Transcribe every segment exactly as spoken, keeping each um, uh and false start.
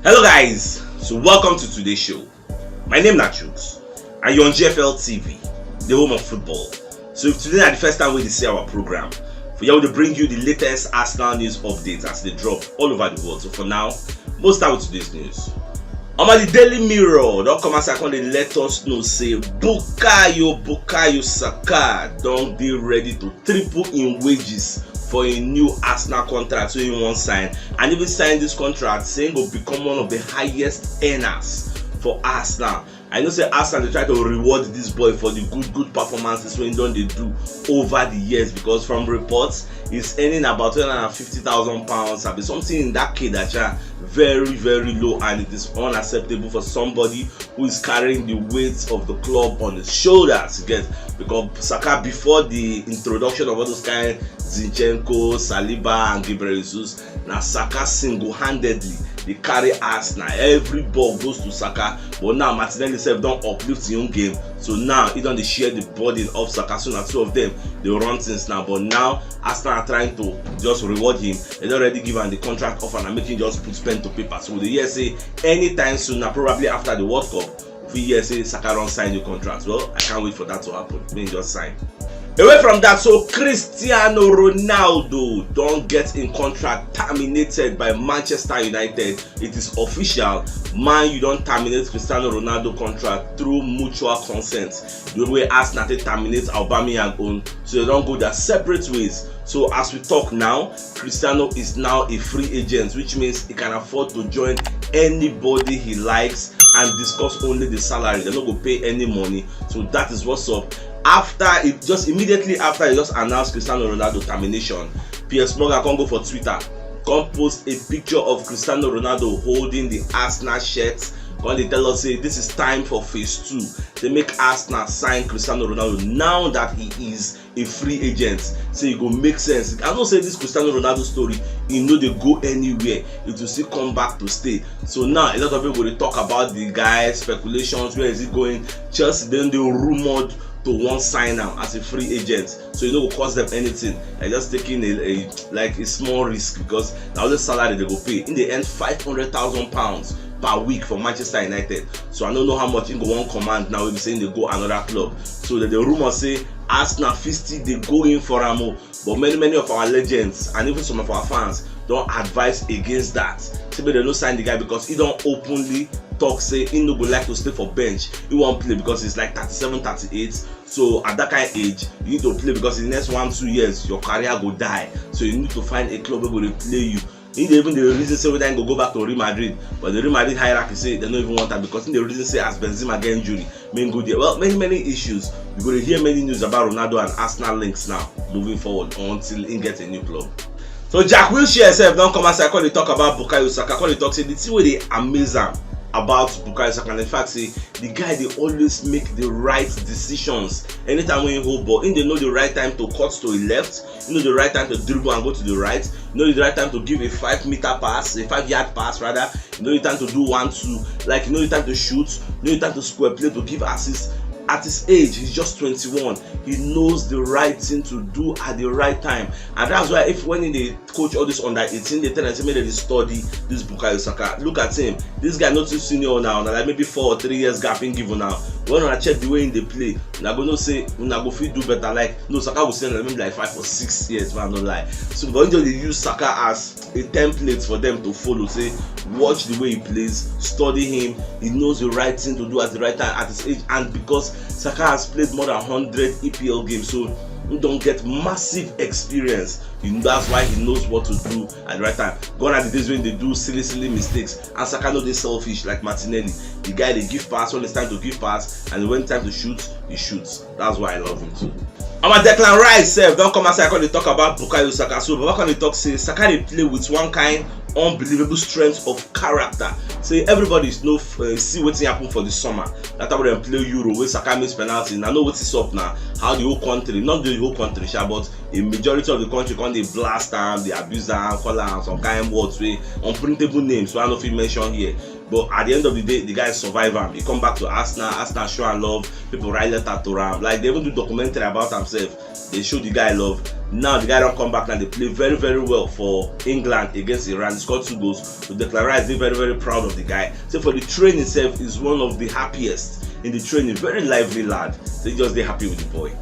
Hello guys, so welcome to today's show. My name na Chuks and you're on G F L T V, the home of football. So if today na the first time wey you dey see our program, for here we dey bring you the latest Arsenal news updates as they drop all over the world. So for now, we'll start with today's news. Omo, the Daily Mirror don come outside come dey let us know say Bukayo Bukayo Saka don dey ready to triple im wages for a new Arsenal contract wey he wan sign, and even sign this contract say he go become one of the highest earners for Arsenal. I know say Arsenal dey try to reward this boy for the good good performances wey he don dey do over the years, because from reports he's earning about two hundred and fifty thousand pounds, abi something in that kid, very very low, and it is unacceptable for somebody who is carrying the weight of the club on his shoulders. You get, because Saka, before the introduction of all those kind Zinchenko, Saliba and Gabriel Jesus, na Saka single-handedly dey carry Arsenal. Every ball goes to Saka, but now Martinelli sef don uplift him own game, so now he don dey share the burden of Saka. So na two of them dey run things now, but now Arsenal are trying to just reward him. They don already give am the contract offer, na make him just put pen to paper. So we dey hear say anytime soon, na probably after the World Cup, we hear say Saka don sign the contract. Well, I can't wait for that to happen. Make him just sign. Away from that, so Cristiano Ronaldo don get im contract terminated by Manchester United. It is official. Man U don terminate Cristiano Ronaldo contract through mutual consent, the way Arsenal take terminate Aubameyang own. So they don go their separate ways. So as we talk now, Cristiano is now a free agent, which means he can afford to join anybody he likes and discuss only the salary. They no go pay any money. So that is what's up. After it, just immediately after he just announced Cristiano Ronaldo termination, Piers Morgan come go for Twitter, come post a picture of Cristiano Ronaldo holding the Arsenal shirt. Come dey tell us say this is time for phase two. They make Arsenal sign Cristiano Ronaldo now that he is a free agent. Say e go make sense. I know say this Cristiano Ronaldo story, e no dey go anywhere. It will still come back to stay. So now a lot of people dey talk about the guy, speculations, where is he going? Chelsea don dey rumored to wan sign am as a free agent, so e no go cost them anything. I just taking a, a like a small risk, because na only salary they go pay. Im dey earn five hundred thousand pounds per week for Manchester United, so I no know how much im go wan command now wey be say im dey go another club. So dem dey rumour say Arsenal fit still dey go in for am o, but many many of our legends and even some of our fans don advise against that, say make dem no sign the guy, because he don openly talk say he no go like to stay for bench. He wan play because he's like thirty-seven, thirty-eight. So at that kind age, you need to play, because in the next one two years your career go die, so you need to find a club wey go dey play you. He dey even dey reason say whether he go go back to Real Madrid, but the Real Madrid hierarchy say they no even want am, because he dey reason say as Benzema get injury, make he go there. Well, many many issues. We go dey hear many news about Ronaldo and Arsenal links now, moving forward until he get a new club. So Jack Wilshere sef don come outside come dey talk about Bukayo Saka, come dey talk say the thing wey dey amaze am about Bukayo Saka, and in fact say the guy dey always make the right decisions. Anytime wey he hold ball, he dey know the right time to cut to a left, he know the right time to dribble and go to the right, he know the right time to give a five meter pass, a five yard pass rather, he know the time to do one two, like, he know the time to shoot, he know the time to square play, to give assist. At his age, he's just twenty-one. He knows the right thing to do at the right time, and that's why if when he dey coach all this under eighteen, dey tell them say make dem dey study this Bukayo Saka. Look at him. This guy not too senior now, na like maybe four or three years gap im give una. When una check the way im dey play, una go know say una go fit do better. Like, no, Saka go send maybe like five or six years, man, no lie. So but just dey use Saka as a template for them to follow. Say, watch the way he plays, study him. He knows the right thing to do at the right time at his age, and because Saka has played more than hundred E P L games, so he don get massive experience. You know, that's why he knows what to do at the right time. Gone are the days when they do silly silly mistakes, and Saka no dey selfish like Martinelli. The guy dey give pass when it's time to give pass, and when time to shoot, he shoots. That's why I love him too. Our Declan Rice sef don come outside come dey talk about Bukayo Saka. So Baba come dey talk say Saka dey play with one kind unbelievable strength of character. Say everybody no uh, see wetin happen for the summer. That time when dem play Euro, wey Saka miss penalty. Now know wetin sup now. How the whole country, not the whole country, sha, but The majority of the country come dey blast am, dey abuse am, call am some kind words wey, unprintable names wey I no fit mention here. But at the end of the day, the guy survive am. He come back to Arsenal. Arsenal show am love. People write letter to am. Like, they even do documentary about himself. They show the guy love. Now the guy don come back and dey play very, very well for England against Iran. He scored two goals. So Declan Rice dey very, very proud of the guy. So for the training itself, is one of the happiest in the training. Very lively lad. So he just dey happy with the boy.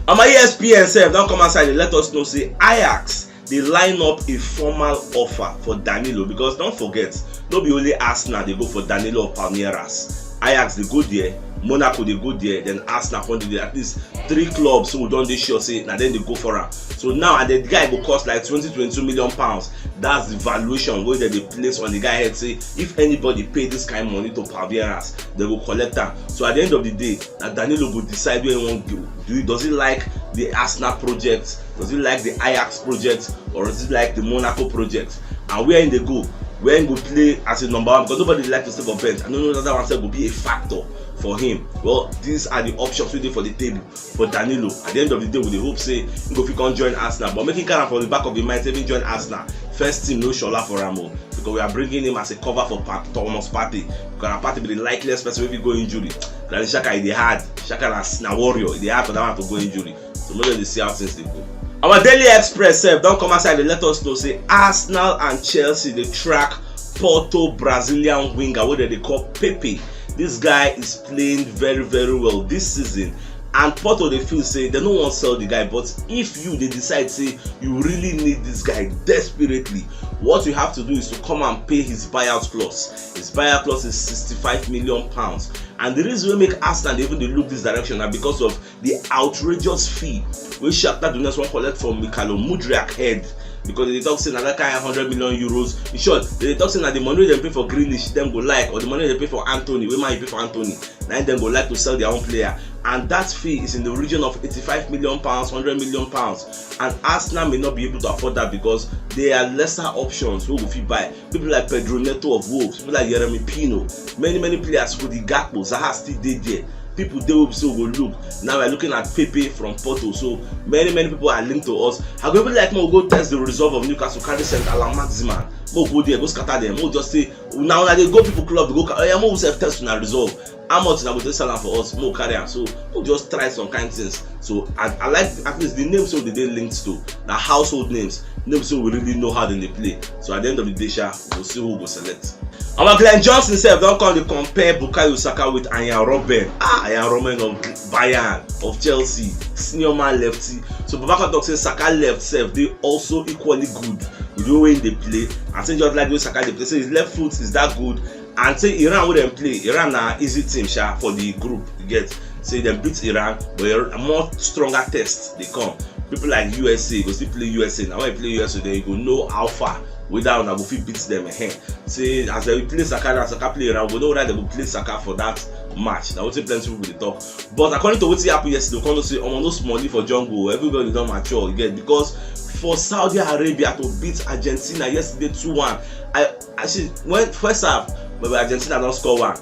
And my E S P N sef don come outside dey let us know say Ajax dey line up a formal offer for Danilo, because don't forget, no be only Arsenal dey go for Danilo or Palmeiras. Ajax dey go there, Monaco dey go there, then Arsenal come dey there. At least three clubs wey we don dey sure say na dem dey go for am. So now, and the guy go cost like twenty, twenty-two million pounds. That's the valuation wey dem dey place on the guy head, say if anybody pay this kind money to Palmeiras, they go collect am. So at the end of the day, na Danilo go decide where he wan go. Do he, does he like the Arsenal project? Does he like the Ajax project? Or does he like the Monaco project? And where he dey go, where he go play as a number one? Because nobody like to stay for bench. I no know that one sef go be a factor for him. Well, these are the options wey dey for the table for Danilo. At the end of the day, we dey hope say he go fit come join Arsenal. But make him carry am for the back of him mind, say he join Arsenal, first team no shola for am o, because we are bringing him as a cover for Pa-, Thomas Partey. Because na Partey be the likeliest person wey fit go injury. Granit Xhaka, e dey hard. Xhaka na, na warrior. E dey hard for that one to go injury. So make dem dey see how things dey go. Our Daily Express sef don come outside dey let us know say Arsenal and Chelsea dey track Porto Brazilian winger wey dem dey call Pepe. This guy is playing very, very well this season, and Porto dey feel say dem no wan sell the guy. But if you dey decide say you really need this guy desperately, what you have to do is to come and pay his buyout clause. His buyout clause is sixty-five million pounds, and the reason wey make Arsenal dey even dey look this direction na because of the outrageous fee wey Shakhtar Donetsk wan collect from Mykhailo Mudryk head, because they talk say na that kind hundred million euros. In short, they talk say na the money wey dem pay for Grealish dem go like, or the money wey dem pay for Antony, wey Man U pay for Antony, na im dem go like to sell their own player. And that fee is in the region of eighty-five million pounds, hundred million pounds. And Arsenal may not be able to afford that because there are lesser options wey go fit buy. People like Pedro Neto of Wolves, people like Yeremy Pino, many, many players, Cody Gakpo, Zaha still dey there. People dey wey be say we go look. Now we're looking at Pepe from Porto. So many, many people are linked to us. I go even like make we go test the resolve of Newcastle, carry Saint Maximin. Make we go there, go scatter them. Make we just say, now una dey go people club, dey go ca-, oya, make we sef test una resolve. How much una go take sell am for us? Make we carry am. So we just try some kind things. So I, I like, at least the names wey they dey linked to, na household names, names wey we really know how dem dey play. So at the end of the day, sha, we go see who we go select. Our Glenn Johnson sef don come dey compare Bukayo Saka with Arjen Robben. Ah, Arjen Robben of Bayern, of Chelsea, senior man lefty. So Baba come talk say Saka left sef dey also equally good with the way he dey play. And say just like the way Saka dey play, say his left foot is that good. And say Iran wey dem play, Iran na easy team sha for the group, you get. Say dem beat Iran, but a more stronger test dey come. People like U S A go still play U S A. Now when you play U S A, then you go know how far, whether una go fit beat them. Ehen. Say as dem play Saka, na Saka play Iran, we go know whether dem go play Saka for that match. Na wetin plenty people dey talk. But according to wetin happen yesterday, we come know say, omo, no small leaf for jungle. Everybody don mature, you get, because for Saudi Arabia to beat Argentina yesterday two one, I, I see when first half, but Argentina don score one.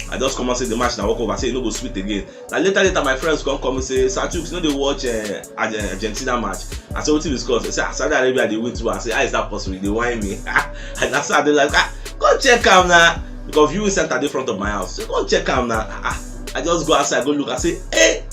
I just come out say the match na walk over, say e no go sweet again. Na later, later my friends come call me say, "Sir Chuks, you no dey watch, eh, Arge-, Argentina match?" I say, "Wetin be score?" They say, "Ah, Saudi Arabia dey win two." I say, "How is that possible? You dey whine me." And that's how I dey like, "Ah, go check am na." Because viewing center dey front of my house. So go check am na. Ah, ah. I just go outside, go look. I say, "Hey!"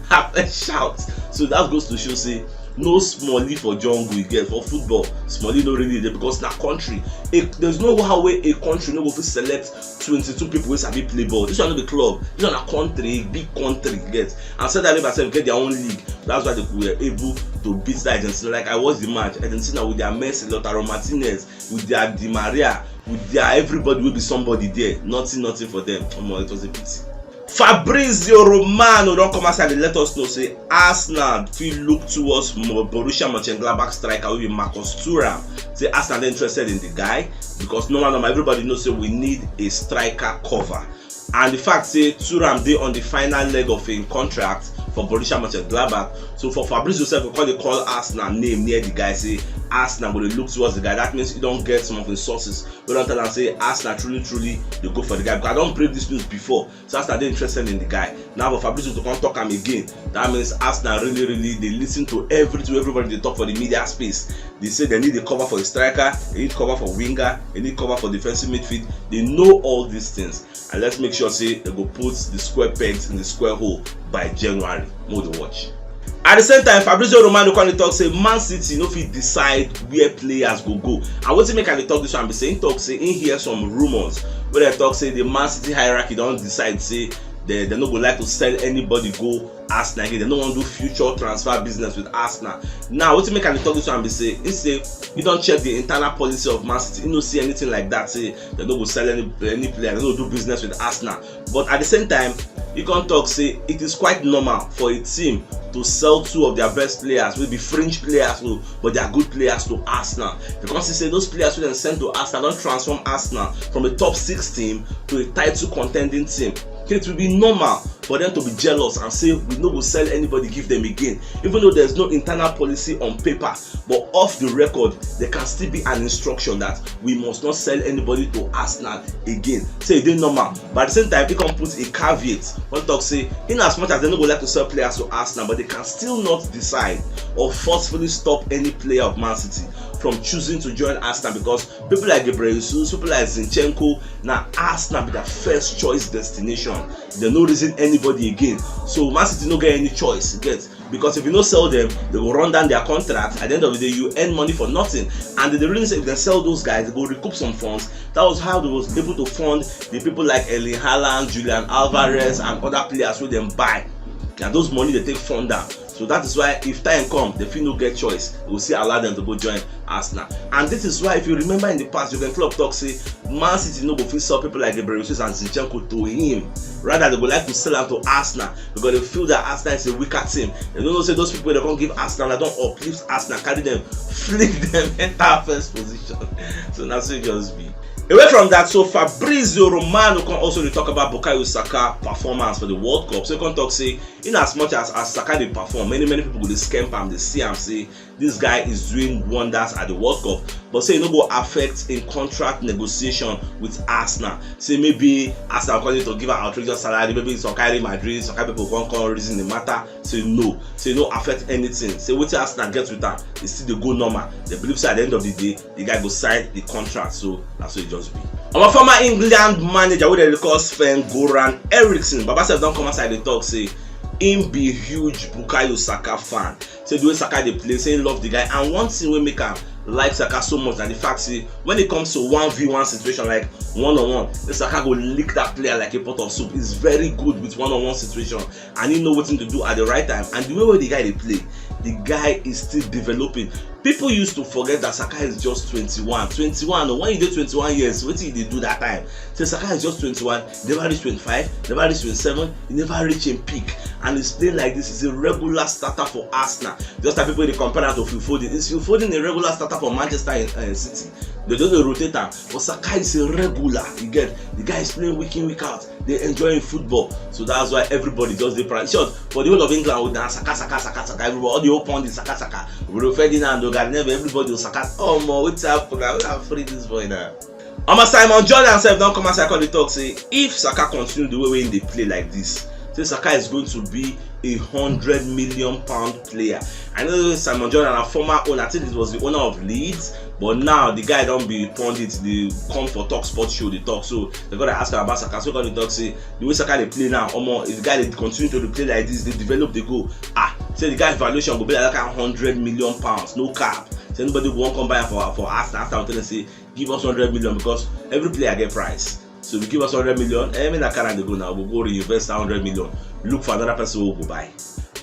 I first shout. So that goes to show say no small leaf for jungle, you get, for football. Small leaf no really dey because na country. A, there's no how wey a country no go fit select twenty-two people wey sabi play ball. This one no be club. This one na country, a big country, you get. And Saudi Arabia sef get their own league. That's why they were able to beat that Argentina. Like, I watch the match. Argentina with their Messi, Lautaro Martinez, with their Di Maria, with their everybody wey be somebody there. Nothing, nothing for them. Omo, it was a pity. Fabrizio Romano don come outside dey let us know say Arsenal fit look towards Mo-, Borussia Mönchengladbach striker wey be Marcus Thuram. Say Arsenal dey interested in the guy because normal, normal, everybody know say we need a striker cover. And the fact say Thuram dey on the final leg of im contract for Borussia Mönchengladbach. So for Fabrizio sef, go come dey call Arsenal name near the guy, say Arsenal go dey look towards the guy. That means he don get some of his sources wey don tell am say Arsenal truly truly dey go for the guy, because I don break this news before. So Arsenal dey interested in the guy. Now for Fabrizio to come talk am again, that means Arsenal really really dey listen to everything everybody dey talk for the media space. They say they need a cover for a striker, they need cover for winger, they need cover for defensive midfield. They know all these things, and let's make sure say they go put the square pegs in the square hole by January. More to watch. At the same time, Fabrizio Romano come dey talk say Man City no fit decide where players go go. And wetin make I dey talk this one be say he talk say he hear some rumors wey dey talk say the Man City hierarchy don decide say they, they no go like to sell anybody go Arsenal again. They no wan do future transfer business with Arsenal. Now, wetin make I dey talk this one be say he say he don check the internal policy of Man City. He no see anything like that. Say they no go sell any any player. They no do business with Arsenal. But at the same time, he come talk say it is quite normal for a team to sell two of their best players, wey be fringe players, o, but they are good players, to Arsenal. Because he say those players wey dem send to Arsenal don transform Arsenal from a top six team to a title contending team. It will be normal for them to be jealous and say we no go sell anybody give them again, even though there's no internal policy on paper. But off the record, there can still be an instruction that we must not sell anybody to Arsenal again. Say e dey normal, but at the same time, he come put a caveat. One talk say, in as much as they no go like to sell players to Arsenal, but they can still not decide or forcefully stop any player of Man City from choosing to join Arsenal, because people like Gabriel Jesus, people like Zinchenko, na Arsenal be their first choice destination. They no reason anybody again. So Man City no get any choice, get, because if you no sell them, they go run down their contract. At the end of the day, you earn money for nothing. And the reason say if they sell those guys, they go recoup some funds. That was how they was able to fund the people like Erling Haaland, Julian Alvarez, and other players wey dem buy. Na those money they take fund am. So that is why if time come, they fit no get choice. They go still allow them to go join Arsenal. And this is why, if you remember in the past, Jurgen Klopp talk say Man City no go fit sell people like Gabriel Jesus and Zinchenko to him. Rather, they go like to sell am to Arsenal, because they feel that Arsenal is a weaker team. They don't know say those people wey dem come give Arsenal, they don uplift Arsenal, carry them, fling them enter first position. So na so e just be. Away from that, so Fabrizio Romano come also dey talk about Bukayo Saka performance for the World Cup. So he come talk say, in as much as, as Saka dey perform, many many people go dey scamp am, dey see am say this guy is doing wonders at the World Cup, but say e no go affect im contract negotiation with Arsenal. Say maybe Arsenal go need to give am outrageous salary, maybe some kind Real Madrid, some kind people come come reason the matter. Say no, say e no affect anything. Say wetin Arsenal get with am, e still dey go normal. They believe say at the end of the day, the guy go sign the contract. So na so e just be. Our former England manager wey dem dey call Sven Goran Eriksson, Baba sef don come outside dey talk say im be huge Bukayo Saka fan. Say the way Saka dey play, say he love the guy. And one thing wey make am like Saka so much na the fact say when it comes to one v one situation, like one on one, Saka go lick that player like a pot of soup. He's very good with one on one situation, and he know wetin to do at the right time. And the way wey the guy dey play, the guy is still developing. People used to forget that Saka is just twenty-one. Twenty-one, o, when you dey twenty-one years, wetin you dey do that time? Say Saka is just twenty-one, never reach twenty-five, never reach twenty-seven, he never reach im peak. And he's playing like this, he's a regular starter for Arsenal. Just like people dey compare am to Phil Foden. Is Phil Foden a regular starter for Manchester, uh, City? They just dey rotate am. But Saka is a regular. You get, the guy is playing week in, week out. They enjoying football. So that's why everybody just dey proud. Short, for the whole of England, with na Saka, Saka, Saka, Saka, everybody, all the whole pundits, Saka, Saka. Rio Ferdinand, Gary Neville, everybody will Saka. Oh, mo, what's up? Wetin happen? Wetin happen? Free this boy now. Omo, Simon Jordan sef don come outside come dey talk say if Saka continue the way wey he dey play like this, say Saka is going to be a hundred million pound player. I know Simon Jordan, a former owner, I think it was the owner of Leeds, but now the guy don be pundit, dey come for Talk Sport show, dey talk. So they go dey ask am about Saka. So come dey talk say the way Saka dey play now, omo, if the guy dey continue to dey play like this, dey develop, dey go, ah, say the guy valuation go be like that kind hundred million pounds, no cap. Say anybody go wan come buy am for, for Arsenal, after we tell them say give us hundred million, because every player get price. So if you give us hundred million, eh, make na carry am dey go now. We go reinvest that hundred million, look for another person wey we go buy.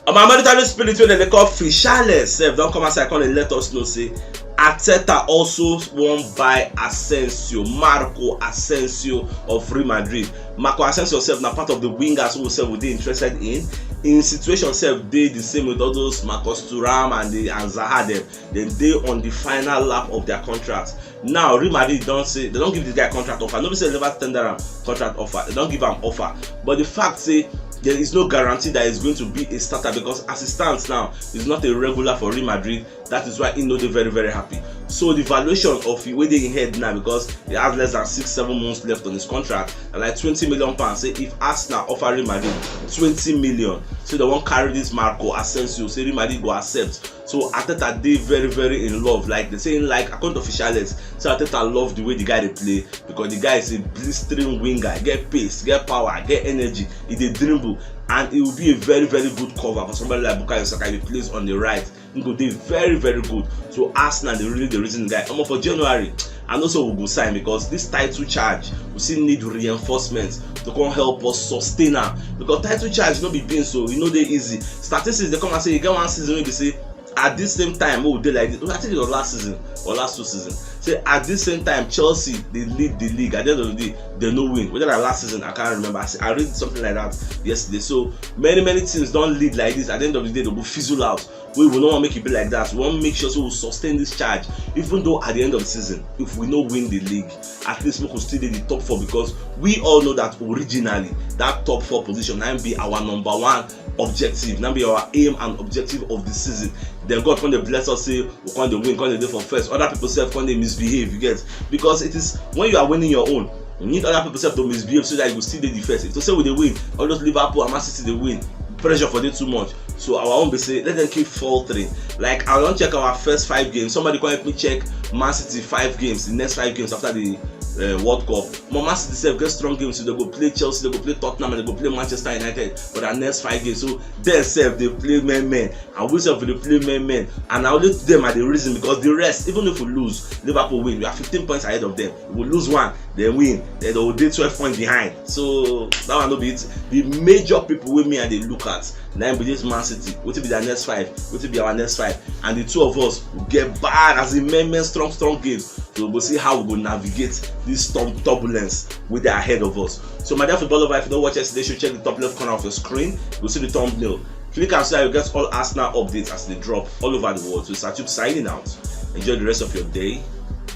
Omo, American spirit wey dem dey call Fichales sef don come outside come dey let us know say Arteta also wan buy Asensio, Marco Asensio of Real Madrid. Marco Asensio sef na part of the wingers wey sef we dey interested in. Im situation sef dey the same with all those Marcus Thuram and the, and Zaha dem. Dem dey on the final lap of their contract. Now Real Madrid don say they don give this guy contract offer. No be say they never tender am contract offer. They don give am offer. But the fact say there is no guarantee that he's going to be a starter, because as it stands now, he's not a regular for Real Madrid. That is why he no dey very, very happy. So the valuation of it wey dey in head now, because he has less than six, seven months left on his contract, and like twenty million pounds. Say if Arsenal offer Real Madrid twenty million, say they wan carry this Marco Asensio, say Real Madrid go accept. So Arteta dey very, very in love. Like they say, like, according to official letters, say Arteta love the way the guy dey play, because the guy is a blistering winger, get pace, get power, get energy. He dey dribble, and he will be a very, very good cover for somebody like Bukayo Saka if he plays on the right. He go dey very, very good. So Arsenal dey really the reason the guy. Omo, for January, I know say we go sign, because this title charge, we still need reinforcement to come help us sustain am, because title charge no be beans, so e no dey easy. Statistics dey come and say e get one season wey be say at this same time wey we dey like this, I think it was last season or last two seasons, say at this same time Chelsea dey lead the league. At the end of the day, they no win. Whether na last season, I can't remember. I, see, I read something like that yesterday. So many, many teams don lead like this. At the end of the day, they go fizzle out. We will not want make it be like that. We want make sure so we sustain this charge, even though at the end of the season, if we no win the league, at least we could still dey the top four, because we all know that originally that top four position na be our number one objective, na be our aim and objective of the season. Then God come dey bless us, say we come dey win, come dey dey for first. Other people sef come dey misbehave, you get? Because it is when you are winning your own, you need other people sef to misbehave so that you go still dey the first. If to say we dey win, all those Liverpool and Man City dey win, pressure for dey too much. So our own be say let them keep faltering. Like, I don check our first five games. Somebody come help me check Man City five games, the next five games after the uh, World Cup. But Man City sef get strong games. So they go play Chelsea, they go play Tottenham, and they go play Manchester United for their next five games. So they sef dey play men men, and we sef dey play men men. And na only them are the reason, because the rest, even if we lose, Liverpool win, we are fifteen points ahead of them. If we lose one, then win, then they will dey twelve points behind. So that one no be it. The major people wey me I dey look at na be this Man City. Wetin be their next five? Wetin be our next five? And the two of us will get bad, as in men men, strong, strong games. So we go see how we go navigate this storm turbulence wey dey ahead of us. So my dear football lover, if you don watch yesterday show, check the top left corner of your screen. You go see the thumbnail. Click am so that you get all Arsenal updates as they drop all over the world. So Sir Tube signing out. Enjoy the rest of your day.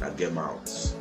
Now get out.